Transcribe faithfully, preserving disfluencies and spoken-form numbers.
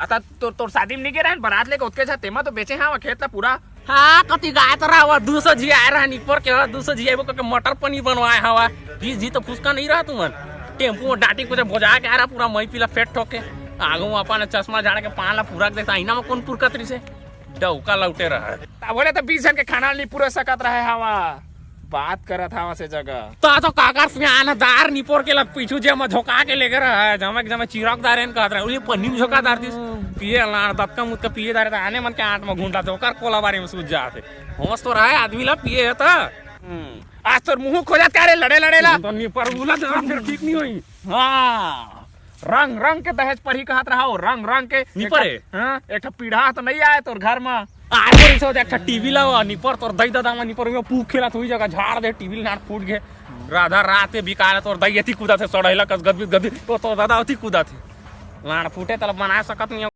आता तो तोर शादी में नहीं गे रहन, बारात लेके ओतके झा तेमा तो बेचे हवा खेत ला पूरा। हाँ, कति गाय तो रहा, दू सौ जी आए रहा निपोर के, दू सौ जी आए वो के मटर पनीर बनवाए हवा। बीस जी तो फुसका नहीं रहा तुमन। टेम्पू में डाटी कुछ बोझा के आ रहा, पूरा मई पीला फेट ठोके। आगू में अपन चश्मा झाड़ के पान ला पूरा देखता, आईना में कौन पुरकत रही से? डौका लौटे रहा। ता बोले तो बीस जन के खाना नहीं पूरा सकत रहे हवा। बात करत हवा से जगह। ता तो काकर सियानदार निपोर के ला पीछू जे में झोंका के लेके रहा है, जमे के जमे चिरकदार एन कहत रहे, उही पन्नी में झोंकादार दिस। पिए लाड़ दतका मुतका पिए दारे, त आने मन के आंट में घुंटा दे, ओकर कोला बारे में सूझ जात हे। होश तो रहे आदमी ला पिए है त। हम्म। आज तोर मुंह खोजत का रे, लड़े लड़े ला? तो निपर बुला दे, फिर ठीक नहीं होई। हाँ, रंग रंग के दहेज पर ही कहत रहा हो, रंग रंग के। निपर एक है? हाँ, एक ठो पीढ़ा तो नहीं आए तोर घर में। आज तो इसे एक ठो टीवी लावा, निपर तोर दई दादा में निपर में पूख खेला, तू ही जगह झाड़ दे, टीवी लाड़ फूट गए। राधा रात के बिकार तोर दई अति कूदा थे, सड़ैला कस गदबिद गदबिद, तो तोर दादा अति कूदा थे। लाड़ फूटे तलब बना सकत नहीं।